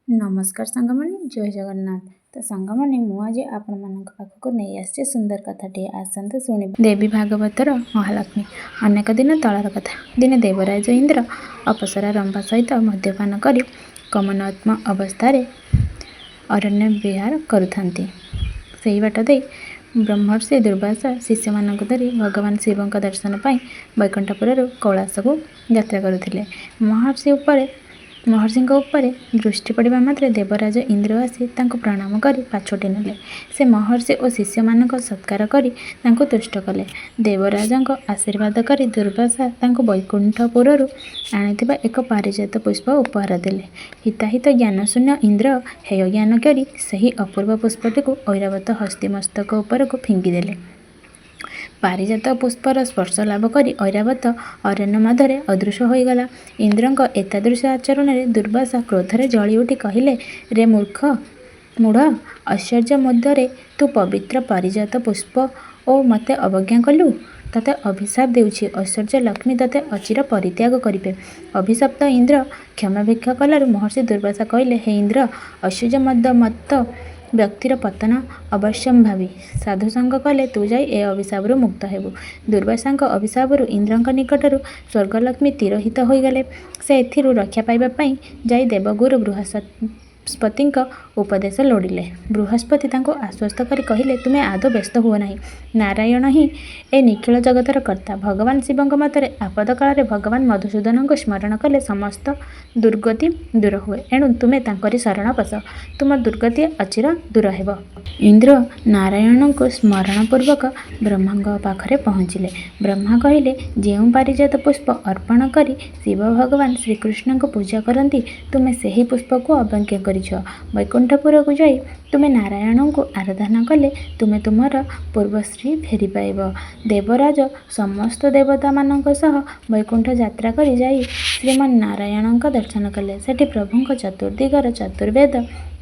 ନମସ୍କାର ସାଙ୍ଗମାନେ, ଜୟ ଜଗନ୍ନାଥ। ତ ସାଙ୍ଗମାନେ, ମୁଁ ଆଜି ଆପଣମାନଙ୍କ ପାଖକୁ ନେଇ ଆସିଛି ସୁନ୍ଦର କଥାଟିଏ, ଆସନ୍ତୁ ଶୁଣିବା। ଦେବୀ ଭାଗବତର ମହାଲକ୍ଷ୍ମୀ। ଅନେକ ଦିନ ତଳର କଥା। ଦିନେ ଦେବରାଜ ଇନ୍ଦ୍ର ଅପସରା ରମ୍ଭା ସହିତ ମଦ୍ୟପାନ କରି କାମୋନ୍ମତ୍ତ ଅବସ୍ଥାରେ ଅରଣ୍ୟ ବିହାର କରୁଥାନ୍ତି। ସେହି ବାଟ ଦେଇ ବ୍ରହ୍ମର୍ଷି ଦୁର୍ବାସା ଶିଷ୍ୟମାନଙ୍କୁ ଧରି ଭଗବାନ ଶିବଙ୍କ ଦର୍ଶନ ପାଇଁ ବୈକୁଣ୍ଠପୁରରୁ କୈଳାସକୁ ଯାତ୍ରା କରୁଥିଲେ। ମହର୍ଷିଙ୍କ ଉପରେ ଦୃଷ୍ଟି ପଡ଼ିବା ମାତ୍ରେ ଦେବରାଜ ଇନ୍ଦ୍ର ଆସି ତାଙ୍କୁ ପ୍ରଣାମ କରି ପାଛୋଟି ନେଲେ। ସେ ମହର୍ଷି ଓ ଶିଷ୍ୟମାନଙ୍କ ସତ୍କାର କରି ତାଙ୍କୁ ତୁଷ୍ଟ କଲେ। ଦେବରାଜଙ୍କ ଆଶୀର୍ବାଦ କରି ଦୁର୍ବାସା ତାଙ୍କୁ ବୈକୁଣ୍ଠପୁରରୁ ଆଣିଥିବା ଏକ ପାରିଜାତ ପୁଷ୍ପ ଉପହାର ଦେଲେ। ହିତାହିତ ଜ୍ଞାନଶୂନ୍ୟ ଇନ୍ଦ୍ର ହେୟଜ୍ଞାନ କରି ସେହି ଅପୂର୍ବ ପୁଷ୍ପଟିକୁ ଐରାବତ ହସ୍ତୀ ମସ୍ତକ ଉପରକୁ ଫିଙ୍ଗିଦେଲେ। ପାରିଜାତ ପୁଷ୍ପର ସ୍ପର୍ଶ ଲାଭ କରି ଐରାବତ ଅରଣ୍ୟ ମଧ୍ୟରେ ଅଦୃଶ୍ୟ ହୋଇଗଲା। ଇନ୍ଦ୍ରଙ୍କ ଏତାଦୃଶ ଆଚରଣରେ ଦୁର୍ବାସା କ୍ରୋଧରେ ଜଳିଉଠି କହିଲେ, ରେ ମୂଢ଼! ଐଶ୍ୱର୍ଯ୍ୟ ମଦରେ ତୁ ପବିତ୍ର ପାରିଜାତ ପୁଷ୍ପ ଓ ମୋତେ ଅବଜ୍ଞା କଲୁ। ତୋତେ ଅଭିଶାପ ଦେଉଛି, ଐଶ୍ୱର୍ଯ୍ୟ ଲକ୍ଷ୍ମୀ ତୋତେ ଅଚିରେ ପରିତ୍ୟାଗ କରିବେ। ଅଭିଶପ୍ତ ଇନ୍ଦ୍ର କ୍ଷମାଭିକ୍ଷା କଲାରୁ ମହର୍ଷି ଦୁର୍ବାସା କହିଲେ, ହେ ଇନ୍ଦ୍ର! ଐଶ୍ୱର୍ଯ୍ୟ ମଦମତ୍ତ ବ୍ୟକ୍ତିର ପତନ ଅବଶ୍ୟମ୍ଭାବୀ। ସାଧୁସଙ୍ଗ କଲେ ତୁ ଯାଇ ଏ ଅଭିଶାପରୁ ମୁକ୍ତ ହେବୁ। ଦୁର୍ବାସାଙ୍କ ଅଭିଶାପରୁ ଇନ୍ଦ୍ରଙ୍କ ନିକଟରୁ ସ୍ୱର୍ଗଲକ୍ଷ୍ମୀ ତିରୋହିତ ହୋଇଗଲେ। ସେ ଏଥିରୁ ରକ୍ଷା ପାଇବା ପାଇଁ ଯାଇ ଦେବଗୁରୁ ବୃହସ୍ପତିଙ୍କ ଉପଦେଶ ଲୋଡ଼ିଲେ। ବୃହସ୍ପତି ତାଙ୍କୁ ଆଶ୍ୱସ୍ତ କରି କହିଲେ, ତୁମେ ଆଦୌ ବ୍ୟସ୍ତ ହୁଅ ନାହିଁ। ନାରାୟଣ ହିଁ ଏ ନିଖିଳ ଜଗତର କର୍ତ୍ତା। ଭଗବାନ ଶିବଙ୍କ ମତରେ ଆପଦ କାଳରେ ଭଗବାନ ମଧୁସୂଦନଙ୍କୁ ସ୍ମରଣ କଲେ ସମସ୍ତ ଦୁର୍ଗତି ଦୂର ହୁଏ। ଏଣୁ ତୁମେ ତାଙ୍କରି ଶରଣ ପଶ। ତୁମ ଦୁର୍ଗତି ଅଚିରେ ଦୂର ହେବ। ଇନ୍ଦ୍ର ନାରାୟଣଙ୍କୁ ସ୍ମରଣପୂର୍ବକ ବ୍ରହ୍ମାଙ୍କ ପାଖରେ ପହଞ୍ଚିଲେ। ବ୍ରହ୍ମା କହିଲେ, ଯେଉଁ ପାରିଜାତ ପୁଷ୍ପ ଅର୍ପଣ କରି ଶିବ ଭଗବାନ ଶ୍ରୀକୃଷ୍ଣଙ୍କୁ ପୂଜା କରନ୍ତି, ତୁମେ ସେହି ପୁଷ୍ପକୁ ଅବଜ୍ଞା କରିଛ। ବୈକୁଣ୍ଠପୁରକୁ ଯାଇ ତୁମେ ନାରାୟଣଙ୍କୁ ଆରାଧନା କଲେ ତୁମେ ତୁମର ପୂର୍ବଶ୍ରୀ ଫେରି ପାଇବ। ଦେବରାଜ ସମସ୍ତ ଦେବତାମାନଙ୍କ ସହ ବୈକୁଣ୍ଠ ଯାତ୍ରା କରି ଯାଇ ଶ୍ରୀମନ୍ନାରାୟଣଙ୍କ ଦର୍ଶନ କଲେ। ସେଠି ପ୍ରଭୁଙ୍କ ଚତୁର୍ଦ୍ଦିଗରେ ଚତୁର୍ବେଦ,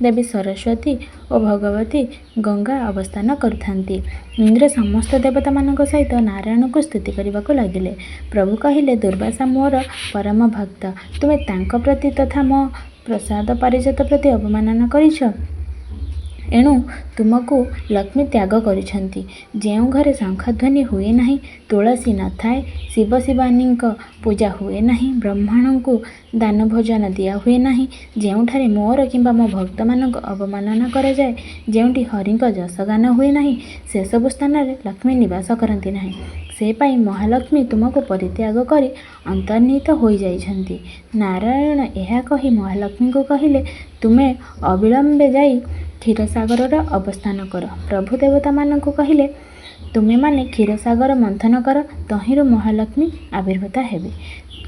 ଦେବୀ ସରସ୍ୱତୀ ଓ ଭଗବତୀ ଗଙ୍ଗା ଅବସ୍ଥାନ କରୁଥାନ୍ତି। ଇନ୍ଦ୍ର ସମସ୍ତ ଦେବତାମାନଙ୍କ ସହିତ ନାରାୟଣଙ୍କୁ ସ୍ତୁତି କରିବାକୁ ଲାଗିଲେ। ପ୍ରଭୁ କହିଲେ, ଦୁର୍ବାସା ମୋର ପରମ ଭକ୍ତ। ତୁମେ ତାଙ୍କ ପ୍ରତି ତଥା ମୋ ପ୍ରସାଦ ପାରିଜାତ ପ୍ରତି ଅବମାନନା କରିଛ। ଏଣୁ ତୁମକୁ ଲକ୍ଷ୍ମୀ ତ୍ୟାଗ କରିଛନ୍ତି। ଯେଉଁ ଘରେ ଶଙ୍ଖଧ୍ୱନି ହୁଏ ନାହିଁ, ତୁଳସୀ ନ ଥାଏ, ଶିବ ଶିବାନୀଙ୍କ ପୂଜା ହୁଏ ନାହିଁ, ବ୍ରାହ୍ମଣଙ୍କୁ ଦାନଭୋଜନ ଦିଆହୁଏ ନାହିଁ, ଯେଉଁଠାରେ ମୋର କିମ୍ବା ମୋ ଭକ୍ତମାନଙ୍କ ଅବମାନନା କରାଯାଏ, ଯେଉଁଠି ହରିଙ୍କ ଯଶଗାନ ହୁଏ ନାହିଁ, ସେସବୁ ସ୍ଥାନରେ ଲକ୍ଷ୍ମୀ ନିବାସ କରନ୍ତି ନାହିଁ। ସେ ପାଇଁ ମହାଲକ୍ଷ୍ମୀ ତୁମକୁ ପରିତ୍ୟାଗ କରି ଅନ୍ତର୍ହିତ ହୋଇଯାଇଛନ୍ତି। ନାରାୟଣ ଏହା କହି ମହାଲକ୍ଷ୍ମୀଙ୍କୁ କହିଲେ, ତୁମେ ଅବିଳମ୍ବେ ଯାଇ କ୍ଷୀରସାଗରରେ ଅବସ୍ଥାନ କର। ପ୍ରଭୁ ଦେବତାମାନଙ୍କୁ କହିଲେ, ତୁମେମାନେ କ୍ଷୀରସାଗର ମନ୍ଥନ କର, ତହିଁରୁ ମହାଲକ୍ଷ୍ମୀ ଆବିର୍ଭୂତା ହେବେ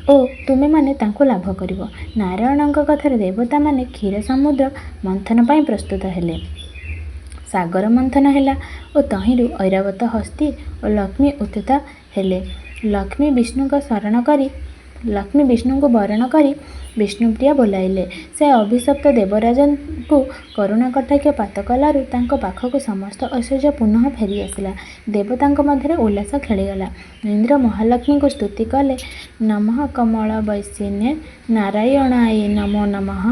ଓ ତୁମେମାନେ ତାଙ୍କୁ ଲାଭ କରିବ। ନାରାୟଣଙ୍କ କଥାରେ ଦେବତାମାନେ କ୍ଷୀରସମୁଦ୍ର ମନ୍ଥନ ପାଇଁ ପ୍ରସ୍ତୁତ ହେଲେ। ସାଗର ମନ୍ଥନ ହେଲା ଓ ତହିଁରୁ ଐରାବତ ହସ୍ତୀ ଓ ଲକ୍ଷ୍ମୀ ଉତ୍ଥିତା ହେଲେ। ଲକ୍ଷ୍ମୀ ବିଷ୍ଣୁଙ୍କୁ ବରଣ କରି ବିଷ୍ଣୁପ୍ରିୟା ବୋଲାଇଲେ। ସେ ଅଭିଶପ୍ତ ଦେବରାଜଙ୍କୁ କରୁଣାକଟାକ୍ଷ ପାତ କଲାରୁ ତାଙ୍କ ପାଖକୁ ସମସ୍ତ ଐଶ୍ୱର୍ଯ୍ୟ ପୁନଃ ଫେରିଆସିଲା। ଦେବତାଙ୍କ ମଧ୍ୟରେ ଉଲ୍ଲାସ ଖେଳିଗଲା। ଇନ୍ଦ୍ର ମହାଲକ୍ଷ୍ମୀଙ୍କୁ ସ୍ତୁତି କଲେ, ନମଃ କମଳବାସିନେ ନାରାୟଣାୟ ନମୋ ନମଃ,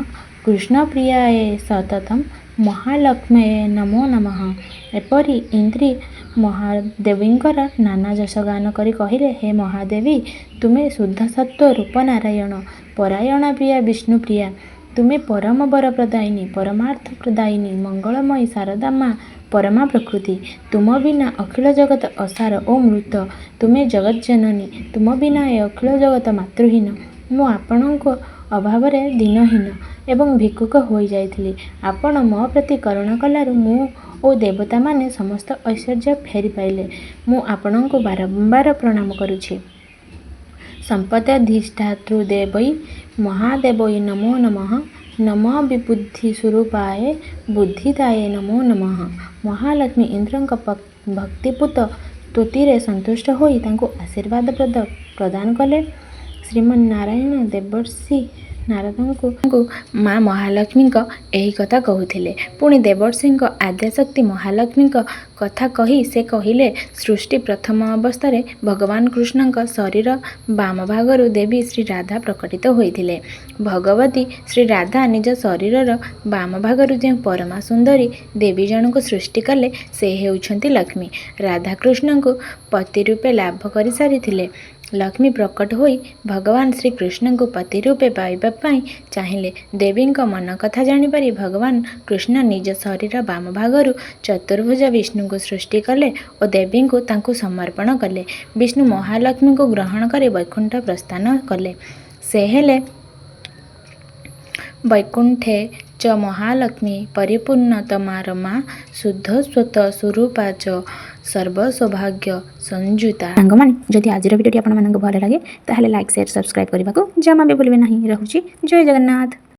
କୃଷ୍ଣପ୍ରିୟାୟ ସତତଂ ମହାଲକ୍ଷ୍ମ୍ୟై ନମୋ ନମଃ। ଏପରି ଇନ୍ଦ୍ର ମହାଦେବୀଙ୍କର ନାନା ଯଶଗାନ କରି କହିଲେ, ହେ ମହାଦେବୀ! ତୁମେ ଶୁଦ୍ଧସତ୍ତ୍ୱ ରୂପ ନାରାୟଣ ପରାୟଣା ପ୍ରିୟା ବିଷ୍ଣୁପ୍ରିୟା। ତୁମେ ପରମ ବରପ୍ରଦାୟିନୀ, ପରମାର୍ଥ ପ୍ରଦାୟିନୀ, ମଙ୍ଗଳମୟୀ ଶାରଦା ମା ପରମା ପ୍ରକୃତି। ତୁମ ବିନା ଅଖିଳ ଜଗତ ଅସାର ଓ ମୃତ। ତୁମେ ଜଗଜ୍ଜନନୀ। ତୁମ ବିନା ଏ ଅଖିଳ ଜଗତ ମାତୃହୀନ। ମୁଁ ଆପଣଙ୍କ ଅଭାବରେ ଦୀନହୀନ ଏବଂ ଭିକ୍ଷୁକ ହୋଇଯାଇଥିଲି। ଆପଣ ମୋ ପ୍ରତି କରୁଣା କଲାରୁ ମୁଁ ଓ ଦେବତାମାନେ ସମସ୍ତ ଐଶ୍ୱର୍ଯ୍ୟ ଫେରି ପାଇଲେ। ମୁଁ ଆପଣଙ୍କୁ ବାରମ୍ବାର ପ୍ରଣାମ କରୁଛି। ସମ୍ପଦଧିଷ୍ଠାତୃଦେବ୍ୟୈ ମହାଦେବ୍ୟୈ ନମୋ ନମଃ, ନମୋ ବିବୁଦ୍ଧିସ୍ୱରୂପାୟ ବୁଦ୍ଧିଦାୟେ ନମୋ ନମଃ। ମହାଲକ୍ଷ୍ମୀ ଇନ୍ଦ୍ରଙ୍କ ଭକ୍ତିପୂତ ସ୍ତୁତିରେ ସନ୍ତୁଷ୍ଟ ହୋଇ ତାଙ୍କୁ ଆଶୀର୍ବାଦ ପ୍ରଦାନ କଲେ। ଶ୍ରୀମନ୍ନାରାୟଣ ଦେବର୍ଷି ନାରଦଙ୍କୁ ମା ମହାଲକ୍ଷ୍ମୀଙ୍କ ଏହି କଥା କହୁଥିଲେ। ପୁଣି ଦେବର୍ଷିଙ୍କ ଆଦ୍ୟାଶକ୍ତି ମହାଲକ୍ଷ୍ମୀଙ୍କ କଥା କହି ସେ କହିଲେ, ସୃଷ୍ଟି ପ୍ରଥମ ଅବସ୍ଥାରେ ଭଗବାନ କୃଷ୍ଣଙ୍କ ଶରୀର ବାମ ଭାଗରୁ ଦେବୀ ଶ୍ରୀରାଧା ପ୍ରକଟିତ ହୋଇଥିଲେ। ଭଗବତୀ ଶ୍ରୀରାଧା ନିଜ ଶରୀରର ବାମ ଭାଗରୁ ଯେଉଁ ପରମା ସୁନ୍ଦରୀ ଦେବୀ ଜଣଙ୍କୁ ସୃଷ୍ଟି କଲେ, ସେ ହେଉଛନ୍ତି ଲକ୍ଷ୍ମୀ। ରାଧା କୃଷ୍ଣଙ୍କୁ ପତି ରୂପେ ଲାଭ କରିସାରିଥିଲେ। ଲକ୍ଷ୍ମୀ ପ୍ରକଟ ହୋଇ ଭଗବାନ ଶ୍ରୀକୃଷ୍ଣଙ୍କୁ ପତି ରୂପେ ପାଇବା ପାଇଁ ଚାହିଁଲେ। ଦେବୀଙ୍କ ମନକଥା ଜାଣିପାରି ଭଗବାନ କୃଷ୍ଣ ନିଜ ଶରୀର ବାମ ଭାଗରୁ ଚତୁର୍ଭୁଜ ବିଷ୍ଣୁଙ୍କୁ ସୃଷ୍ଟି କଲେ ଓ ଦେବୀଙ୍କୁ ତାଙ୍କୁ ସମର୍ପଣ କଲେ। ବିଷ୍ଣୁ ମହାଲକ୍ଷ୍ମୀଙ୍କୁ ଗ୍ରହଣ କରି ବୈକୁଣ୍ଠ ପ୍ରସ୍ଥାନ କଲେ। ସେ ହେଲେ ବୈକୁଣ୍ଠେ ଚ ମହାଲକ୍ଷ୍ମୀ ପରିପୂର୍ଣ୍ଣ ତମା ରମା ଶୁଦ୍ଧସ୍ୱତ ସୁରୂପା ଚ ସର୍ବସୌଭାଗ୍ୟ ସଂଯୁତା। ସାଙ୍ଗମାନେ, ଯଦି ଆଜିର ଭିଡ଼ିଓଟି ଆପଣମାନଙ୍କୁ ଭଲ ଲାଗେ, ତାହେଲେ ଲାଇକ୍, ସେୟାର, ସବସ୍କ୍ରାଇବ୍ କରିବାକୁ ଜମା ବି ଭୁଲିବେ ନାହିଁ। ରହୁଛି, ଜୟ ଜଗନ୍ନାଥ।